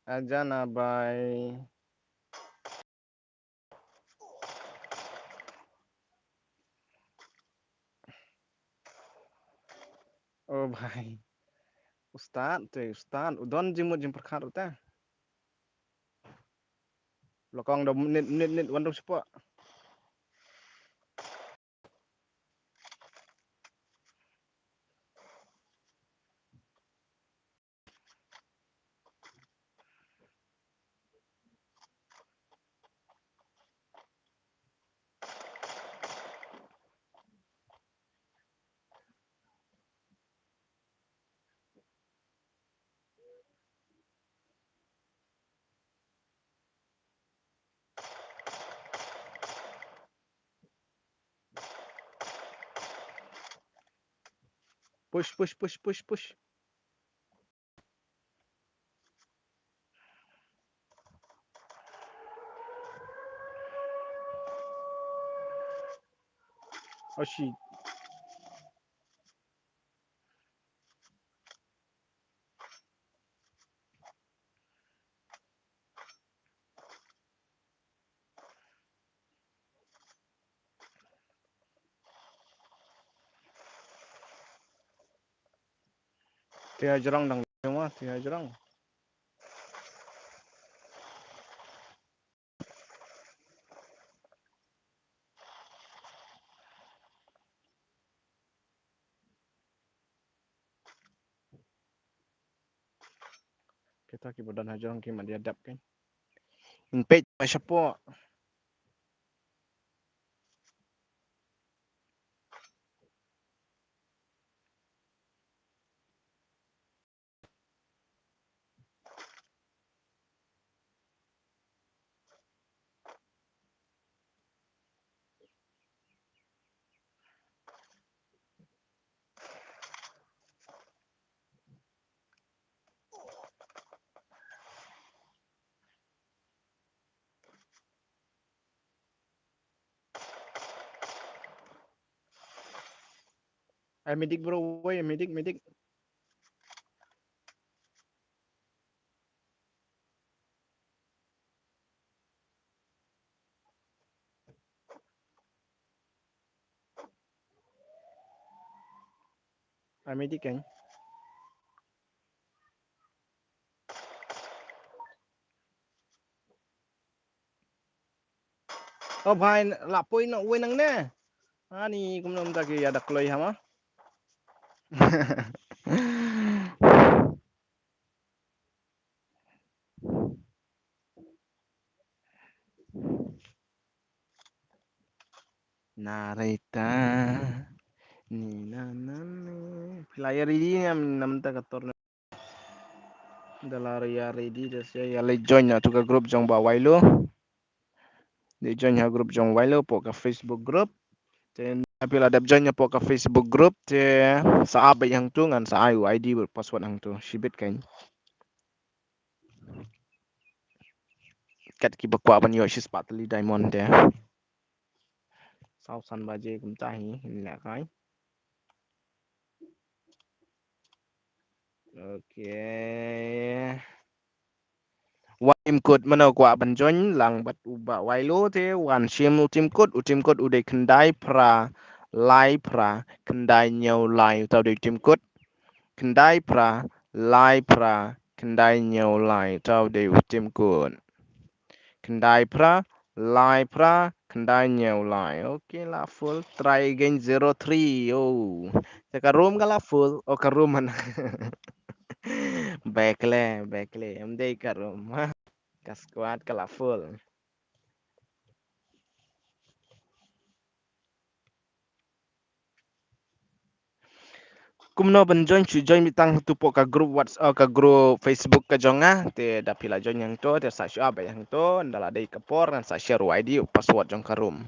Ajana bai. Oh bhai. Ustad te, ustad. U don jingmut jingpyrkhat u te. Lokong da minit, minit, minit, wan dong shapoh. Push, push, push, push, push. Oh shit. Te hajrong dang ma, te hajrong. Kita ki ba don hajrong ki ma dia dap kan. In page ma shapoh. Ai, medic bro, wei, medic, medic. Amedi kan. O bhai, la poi na uwe nang ne. Ani kumno mynta ki ïa da kloi ha ma. Narita. Ni na na ne. Phi la ïa ready ne em namar ka tor ne. Da la ïa ready da sia ïa leit join na tu ka group jong Bah Wailo. Leit join ha group jong Wailo hapoh ka Facebook group. Te phi la dep join hapoh ka Facebook group te sa ap beit hangtu ngan sa ai u I D bad password hangtu shibit kan. Kat kiba kwah ban ïoh shispah tylli diamond te. Saw san baje kumta hi, ngin leh kai. Okay. Wan shim code mano kwah ban join lang bad u Bah Wailo te wan shim u team code, u team code u dei khyndai phra lai phra khyndai hynñiew lai, uta u dei u team code. Khyndai phra lai phra khyndai hynñiew lai, uta u dei u team code. Khyndai phra lai phra khyndai hynñiew lai. Okay, la full. Try again, zero three. Oh. Te ka room ka la full. Oh, ka room man. Bekle, bekle. Em dei ka room. Ha. Ka squad ka la full. Kumno ban join, shu join beit tang tu hapoh ka group WhatsApp, eh, ka group Facebook ka jong nga. Te da phi la join hangto te sa shu ap beit hangto, nda la dei ka por ngan sa share u I D u password jong ka room.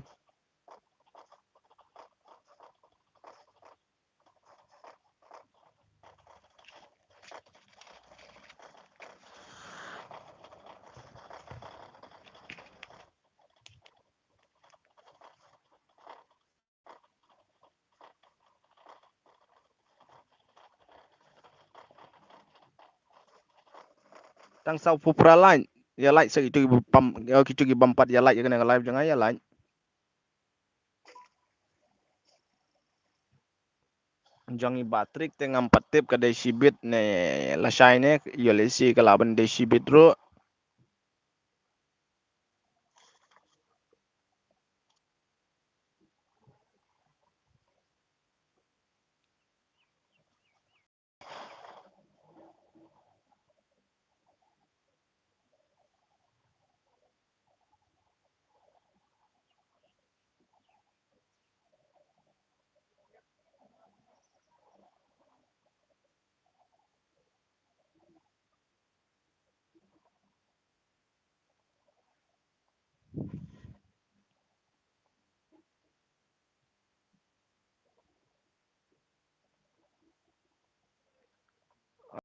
Tang sawphew phra like, ïa like sa kitu ki bym, ïa kitu ki bym pat ïa like ïa kane ka live jong nga, ïa like. Jong i Patrick te ngam pat tip ka dei shibit ne lashai ne, ïoh lehse ka lah ban dei shibit ruh.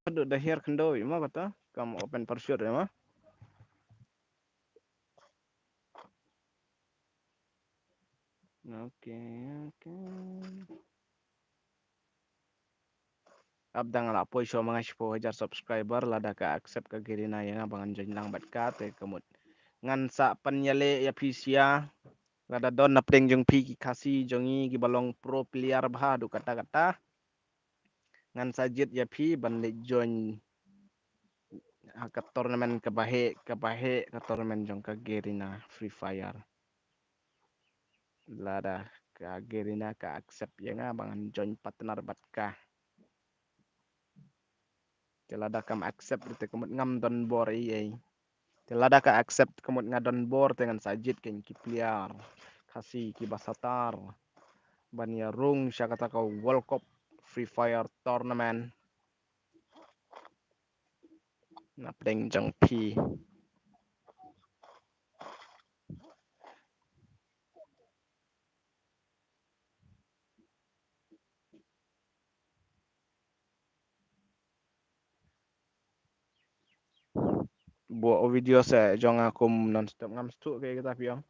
Haduh da hiar khyndew ïa ma kata kam open parachute ïa ma. Okay, okay. Ap dang la poi shuwa ma nga shiphew hajar subscriber, lada ka accept ka Garena ïa nga ba ngan join lang bad ka te ka mut ngan sa pynïaleh ïa phi sha. Lada don na pdeng jong phi ki Khasi jong ngi kiba long pro player bha haduh katta katta, ngan sa jied ïa phi ban leit join ha ka tournament kaba heh, kaba heh ka tournament jong ka Garena Free Fire. Lada ka Garena ka accept ïa nga ba ngan join partner bad ka. Te lada kam accept te ka mut ngam don bor ei ei. Te lada ka accept ka mut nga don bor te ngan sa jied kein ki player Khasi kiba satar ban ïa rung sha kata ka World Cup Free Fire tournament. Na pdeng jong phi. Buh video sa jong nga kum non stop ngam sngewthuh kaei kata phi ong.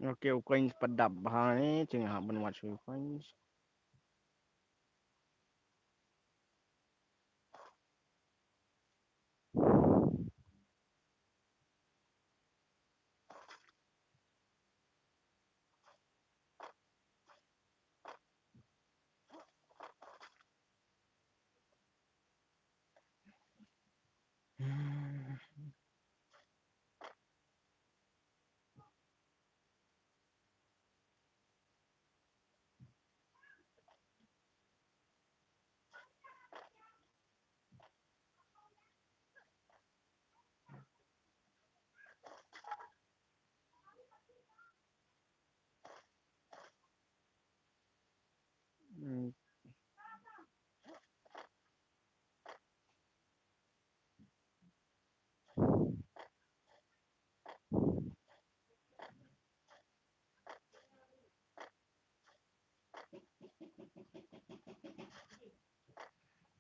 Okay, u coins pat dap bha ne, te nga hap ban wad shuh u coins.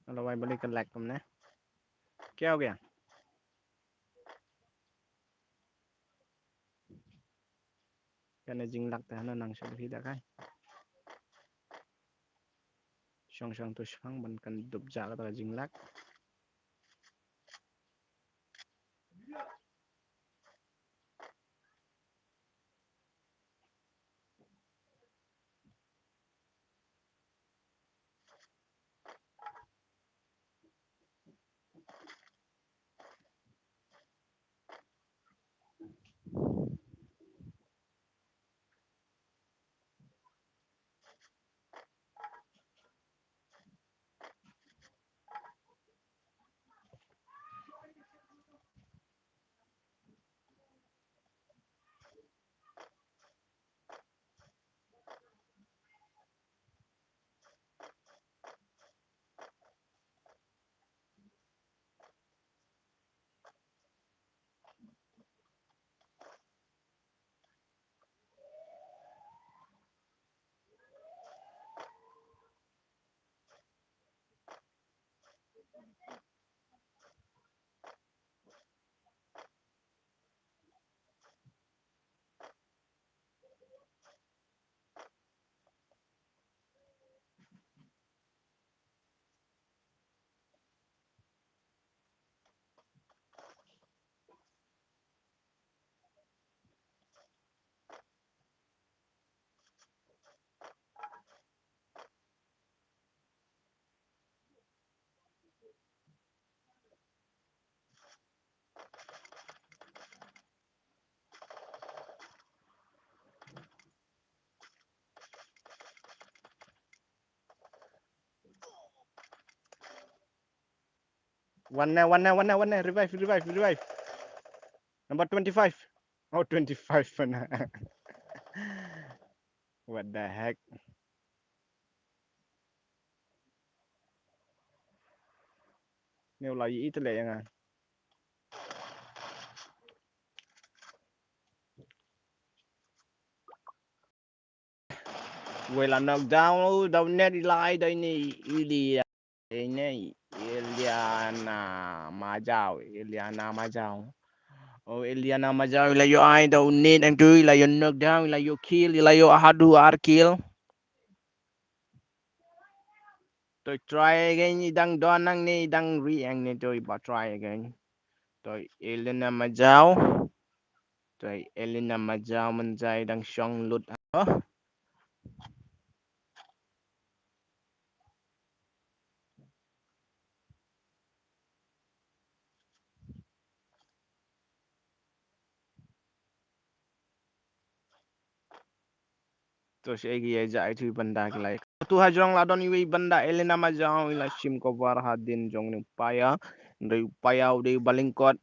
Hello, wai bali ka lek kumne. Kya ho gaya? Kane jinglak te hana nang sha bhi da kai. Shong shong tu shong ban kan dup ja ka jinglak. One ne, one ne, one ne, one ne. Revive, revive, revive. Number twenty-five. Oh, twenty-five pa na. What the heck? Ni u la ïohi te leh ïa nga. Wei la knock down, u da u net i la ai da ine i Iliana, ine i Iliana Majau, Iliana Majau. Oh, Iliana Majau i la ïoh ai da u net hangtu, i la ïoh knock down, i la ïoh kill, i la ïoh haduh ar kill. To try again, i dang don hangne, i dang ri hangne, to i ba try again. To Iliana Majau. To Iliana Majau mynta i dang shong lut. To shi egi ya ja itu banda ki lai. Tu hajrong la don iwi banda Iliana Majau i la shim cover hadien jong ni u paia. Ndai u paia u dei u ba lyngkot.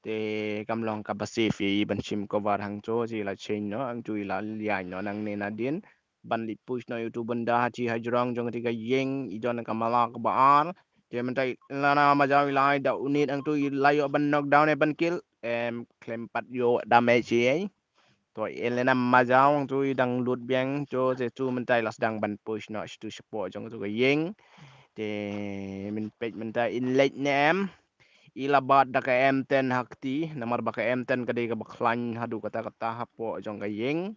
Te kam long kaba safe i ban shim cover hangto, te i la change noh hangto, i la liang noh nangne nadien. Ban leit push noh ïa utu u bynda ha ti hajrong jong kata ka ïing, i don ka mala kaba ar. Te mynta Iliana Majau i la ai da u net hangto, i la ïoh ban knock down ne ban kill. Em, khlem pat ïoh damage ei. To Iliana Majau hangto i dang lut biang to, te tu mynta i la sdang ban push noh shitu shapoh jong katu ka ïing. Te mynta peit mynta in leit ne em. i la bat da ka M ten ha kti, namar ba ka M ten ka dei kaba khlaiñ haduh katta katta hapoh jong ka ïing.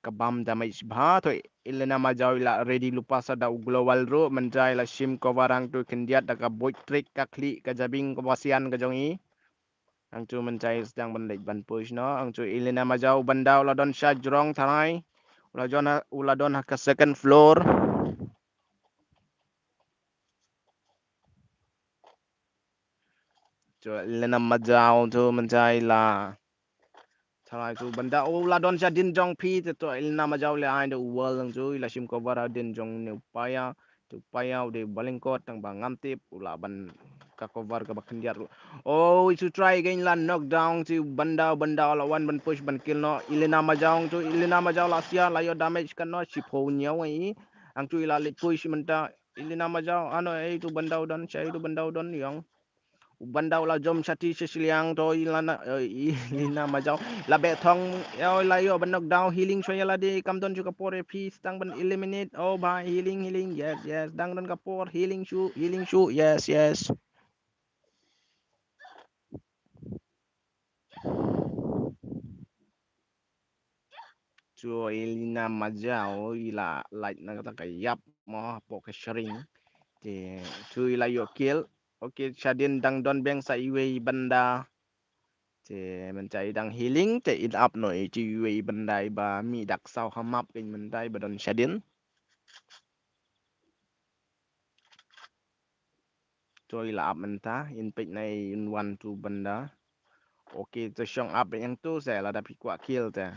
Ka bam damage bha, to Elena Majau i la ready lypa sa da u global ruh, mynta i la shim cover hangtu khyndiat da ka buit trick ka khlieh ka jabieng kaba sian ka jong i. Hangtu mynta i sdang ban leit ban push noh, hangtu Elena Majau u bynda u la don sha jrong tharai. U la don ha, u la don ha ka second floor. To Elena Majau tu mynta i la tharai tu bynda u la don sha dien jong phi te, to Elena Majau le ai da u wall hangtu i la shim cover ha dien jong une u paia. Te u paia u dei u ba lyngkot tang ba ngam tip u la ban ka cover kaba khyndiat ruh. Oh, i tu try again, la knockdown tu bynda, bynda u la wan ban push ban kill noh. Elena Majau tu, Elena Majau la sia, la ïoh damage katno, shiphew hynñiew ei. Hangtu i la leit push mynta. Elena Majau, ano ei tu bynda u don, sha ei tu bynda u don ïong. U bynda u la jom shati sha shiliang, to Elena, eh, Elena Majau la beh thong, ïa, la ïoh ban knockdown. Healing shuwa ïa lade, kam don shuh ka por ïa phi sdang ban eliminate. Oh bhai, healing, healing, yes, yes, dang don ka por, healing shuh, healing shuh, yes, yes. To Elena Majau i la lait na kata ka ïap mo hapoh ka shring. Te tu i la ïoh kill. Okay, shadien dang don biang sa iwei i bynda. Te mynta i dang healing, te i up noh i tu iwei i bynda i ba mih dak saw ha map kein mynta i ba don shadien. To i la up mynta, in peit na i un wan tu bynda. Okay, to shong up ïa tu se lada phi kwah kill te.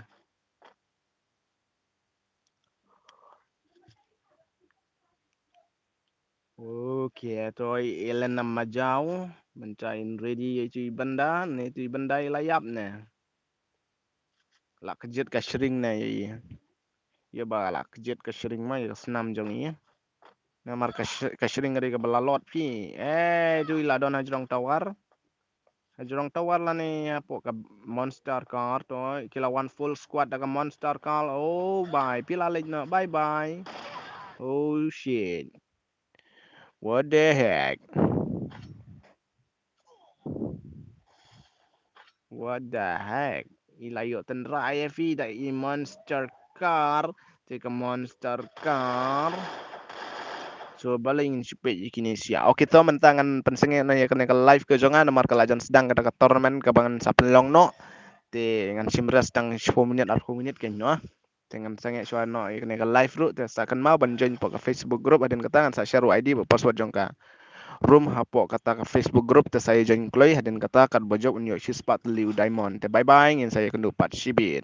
Okay, to i Elena Majau, mynta in ready ïa tu i bynda, ne tu i bynda i la ïap ne. La kjit ka shring ne ïa i. Ïa ba la kjit ka shring ma ïa ka snam jong i. Namar ka sh-, ka shring ka dei kaba la lot phi. Eh, tu i la don ha jrong tower. Ha jrong tower lane hapoh ka monster car to. Ki la wan full squad da ka monster car. Oh, bye. Phi la leit noh. Bye bye. Oh, shit. What the heck? What the heck? I la ïoh tynrai ïa phi da i monster car. Te ka monster car. So balei ngin shu peit ïa kine sha. Okay, to mynta ngan pynsangeh noh ïa kane ka live ka jong nga namar ka la jan sdang kata ka tournament kaba ngan sa pynlong noh. Te ngan shim rest tang shiphew minit arphew minit kein noh. Te ngan sangeh shuwa noh ïa kane ka live ruh, te sa kynmaw ban join hapoh ka Facebook group, hadien kata ngan sa share u I D bad password jong ka room hapoh kata ka Facebook group, te sa ïa join kloi, hadien kata katba jop un ïoh shispah tylli u diamond. Te bye bye, ngin sa ïakynduh pat shibit.